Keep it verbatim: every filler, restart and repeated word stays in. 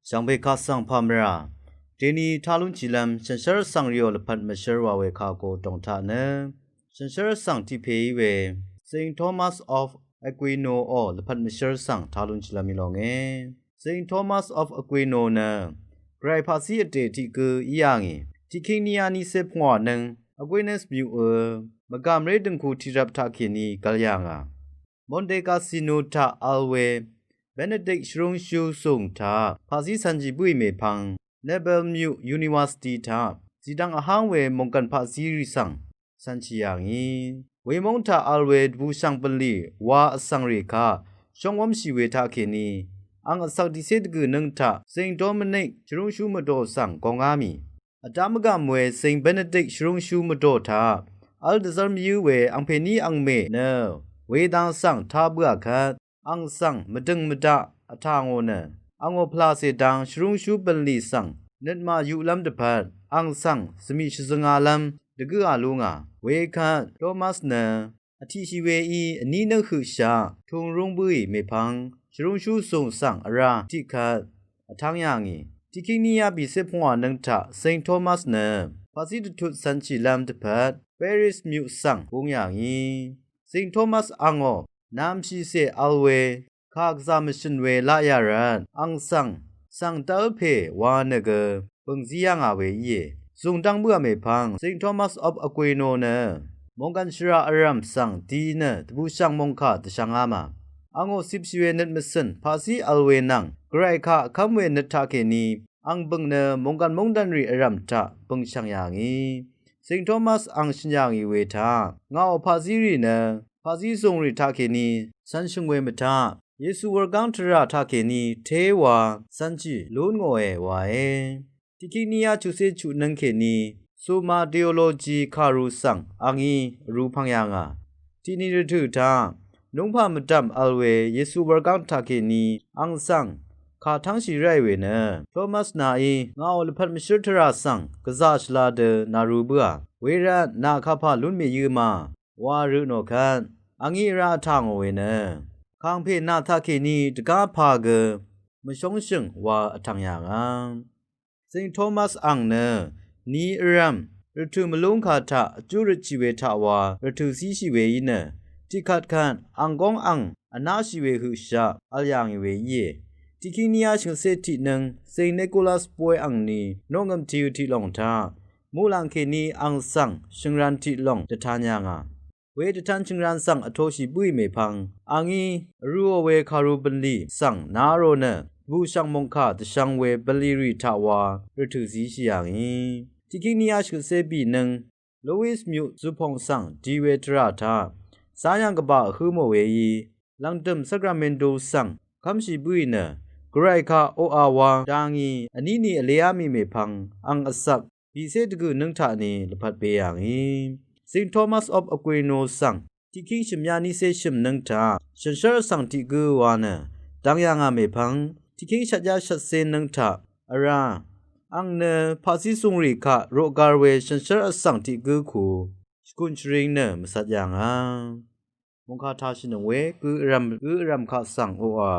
Shvngbe kaq svng pà mvrà deni tá lúnshìlv́m shànshér vsvng rìò lvpat mvshǿr wa we kà kò dòng taq nø shànshér vsvng tiq pè í we Saint Thomas of Aquino ò lvpat mvshǿr svng tá lúnshìlv́m í lónge. Saint Thomas of Aquino nø Gvray paqzí vdè tiq gǿ í yà ngì. Tiqkíng níyá nícé pungwà nøng Aquinas myuq ø mvgàmré døngku tiqrvp taqkèní gvl yà ngà. Monte Cassino taq vl we Benedict shvrúngshú sùng taq paqzí cv̄nshì bǿì mèpvng Nebel myuq university taq zìdvng vháng we mònggv̀n paqzí rì svng cv̄nshì yà ngì. Wemóng taq vl we dvbùshv̀ng bv̀nlì wa vsvng rì kaq shóng wv́mshì we taqkèní ang vsvk tiqcé dvgø̀ nøng taq Saint Dominic shvrúngshú mvdò svng gongá mì. Vdá mvgàm we Saint Benedict shvrúngshú mvdò taq v́l dvzv́r mvyǿ we angpèní angmè nø wedang svng tá bǿà kvt ang svng mvdøng mvdaq vtà ngò nø angò pvlàcè dang shvrúngshú bv̀nlì svng nøtmà yuqlv́m dvpvt ang svng zvmì shvzøngalv́m dvgǿà lú ngà. Wekvt Thomas nø vtiqshì weí vní nøng høqshaq tūng rúng bǿì mèpvng shvrúngshú sùng svng vrá tiqkvt vtv́ng yà ngì. Tiqkíng níyá bìcé pungwà nøng taq Saint Thomas nø paqzí dvtut cv̄nshìlv́m dvpvt Paris myuq svng búng yà ngì. Saint Thomas angò nv̄mshìcè vl we kà gvzà mvshø̀n we laq yà rvt ang svng svng dv́l pè wa nø gø bø̀ngzí yà ngà we íe. Zùng dv́ng bǿà mèpvng Saint Thomas of Aquino nø mònggv̀n shvrà vrv̀m svng di nø dvbùshv̀ng mòngkà dvshvngá mà. Angò cipshì we nøt mvcø̀n paqzí vl we nvng Gvray kaq vkv́m we nøt taqkèní ang bø̀ng nø mònggv̀n móngdv̀n rì vrv̀m taq bø̀ngshv̀ng yà ngì. Saint Thomas ang shø̀n yà ngì we taq ngàò paqzí rì nø paqzí zùngrì taqkèní cv̄nshø̀ng we mvtaq Yesu wurgáng tvrà taqkèní téwa cv̄nshì lún ngòe wae. Tiqkíng níyá chuqcé chuq nøng kèní Summa Theologiae kàru svng angí vrū pv̀ng yà ngà. Tiqni rvtø̀ taq núngpà mvdv̀m vl we Yesu wurgáng taqkèní ang svng kà tv́ngshì ráì we nø Thomas nàí ngàò lvpat mvshǿr tvrà svng gvzà shvla dø nàru bǿà. Wervt nà kapà lún mèyǿ ma wa rø nò kvt angí vrá vtà ngò we nø kàngpè nà taqkèní dvgá pà gø mvshóngshø̀ng wa vtv̀ng yà ngà. Saint Thomas ang nø ni vrv̀m rvtø̀ mvlúngkà taq vjú røtshì we taq wa rvtø̀ zíshì we í nø tiqkvtkvt ang góng ang vnáshì we høqshaq vl yà ngì we íe. Tiqkíng níyá shø̀ngcé tiq nøng Saint Nicholas bóy angni noqngø̀m tìø tiq lòng taq muqlàng kèní ang svng shø̀ngran tiq lòng dvtan yà ngà. We dvtan shø̀ngran svng vtoshì bǿì mèpvng angí vrūò we kàru bv̀nlì svng na rò nø dvbùshv̀ng mòngkà dvshvng we bv̀nlì rì taq wa rvtø̀ zíshì yà ngì. Tiqkíng níyá shø̀ngcé bì nøng Louis myuq zupòng svng di we tvrà taq záyv̀ng gvbà vhǿ mò weí lv̀ngdø̀m Sacramento svng kv́mshì bǿì nø Gvray kaq oqà wa dangì vní ni vleá mì mèpvng ang vsvk bìcé dvgø̀ nøng taq ni lvpat be yà ngì. Saint Thomas of Aquino svng tiqkíng shø̀myá nícé shø̀m nøng taq shànshér vsvng tiq gǿ wa nø dvng yà ngà mèpvng tiqkíng shvtyá shvtcé nøng taq vrá ang nø paqzí zùngrì kaq roqgar we shànshér vsvng tiq gǿ ku shvgùn shvring nø mvcvt yà ngà. Mòngkà tashìnøng we gø vrv̀m gø vrv̀m kaq svng oqà